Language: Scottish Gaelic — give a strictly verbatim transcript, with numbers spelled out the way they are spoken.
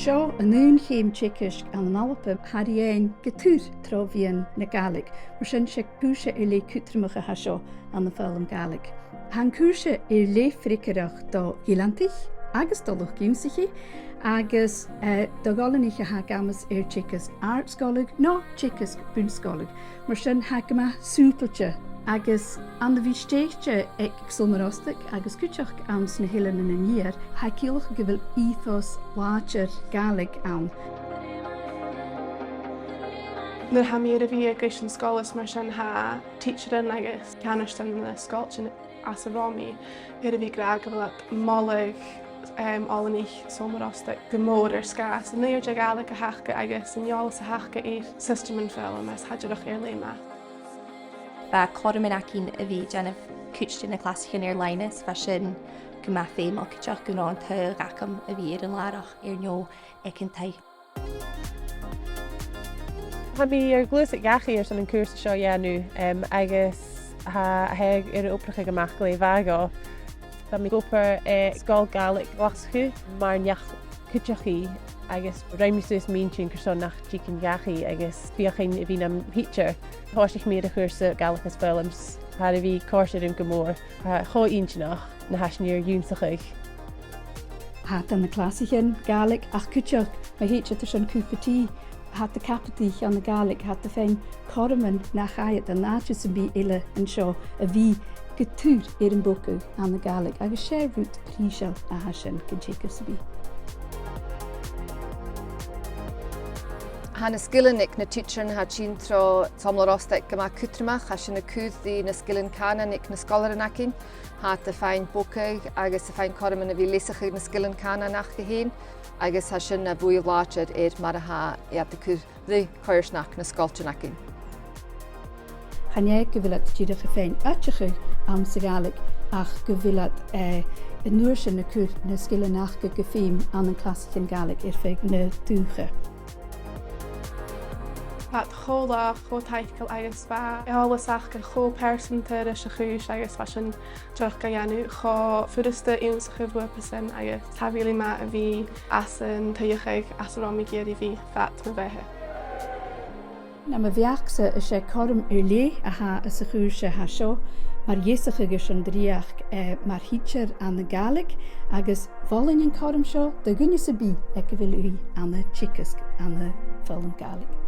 Seo an aon cheum teagaisg ann an Alba a tha ri fhaighinn gu tur tro mheadhan na Gàidhlig, mar sin 's e cùrsa air leth cudromach a tha seo ann am foghlam Gàidhlig. Tha an cùrsa air leth freagarrach do dh'oileanaich agus do luchd-ionnsachaidh agus, eh, do dh'oileanaich a tha ag amas air teagasg àrd-sgoile no teagasg bun-sgoile. Mar sin, tha e gu math sùbailte agus ann a bhith stèidhichte aig Sabhal Mòr Ostaig agus cuideachd anns na h-Eileanan an Iar, tha e a' ciallachadh gu bheil ethos làidir Gàidhlig ann. Nuair a tha mi air a bhith a' guidhe sgoile is mar sin, tha tidsearan agus ceannardan na sgoiltean às an robh mi air a bhith ag ràdh gu bheil iad a' moladh, em, oileanaich Sabhal Mòr Ostaig gu mòr air sgàth 's an uiread de Ghàidhlig a th' aca agus an eòlas a th' aca air system an fhoghlaim is tha e dìreach air leth math. Bha cothroman againn a bhith a' dèanamh cuid de na clasaichean air-loidhne is bha sin gu math feumail cuideachd gun robh an taghadh agam a bhith air an làrach air neo aig an taigh. Tha mi air gluasad dhachaigh airson an cùrsa seo a dhèanamh, em, agus tha, tha e air obrachadh gu math glè mhath dhomh. Tha mi ag obair, eh, Sgoil Ghàidhlig Ghlaschu mar neach-cuideachaidh agus rinn mi suas m' inntinn carson nach tigeadh mi dhachaigh agus feuchainn a bhith nam thidsear. Thòisich mi air a' chùrsa Gàidhlig is Foghlam 's tha e air a bhith còrdadh rium gu mòr. Tha e cho inntinneach na tha sinn air ionnsachadh. Tha iad ann an clasaichean Gàidhlig ach cuideachd ma thèid iad airson cupa tì, tha iad a' cabadaich ann an Gàidhlig, tha iad a' faighinn cothroman nach fhaigh iad ann an àite sam bith eile an seo, a bhith gu tur air am bogadh ann an Gàidhlig, agus 's e rud prìseil a tha sin gun teagamh sam bith. Tha na sgilean aig na tidsearan a tha a' tighinn tro Sabhal Mòr Ostaig gu math cudromach, tha sin a' cur ri na sgilean cànain aig na sgoilearan againn. Tha iad a' faighinn bogadh agus a' faighinn cothroman a bhith leasachadh na sgilean cànain aca fhèin, agus tha sin na bhuaidh làidir air mar a tha iad a' cur ri coimhearsnachd na sgoiltean againn. Chan e gu bheil iad dìreach a' faighinn oideachadh anns a' Ghàidhlig, ach gu bheil iad, eh, an uair sin a' cur na sgilean aca gu feum ann an clasaichean Gàidhlig air feadh na dùthcha. Bha iad cho laghach, cho taiceil agus bha eòlas aca cho pearsanta ris a' chùis agus bha sin dìreach ga dhèanamh cho furasta ionnsachadh bhuapa sin agus tha e really math a bhith às an t-suidheachadh às an robh mi ag iarraidh a bhith fad mo bheatha. Nam bheachd-sa, is e cothrom air leth a tha anns a' chùrsa a tha seo, mar dheasachadh airson dreuchd, eh, mar thidsear ann an Gàidhlig, agus mholainn an cothrom seo do dhuine sam bith aig a bheil ùidh ann an teagasg ann am foghlam Gàidhlig.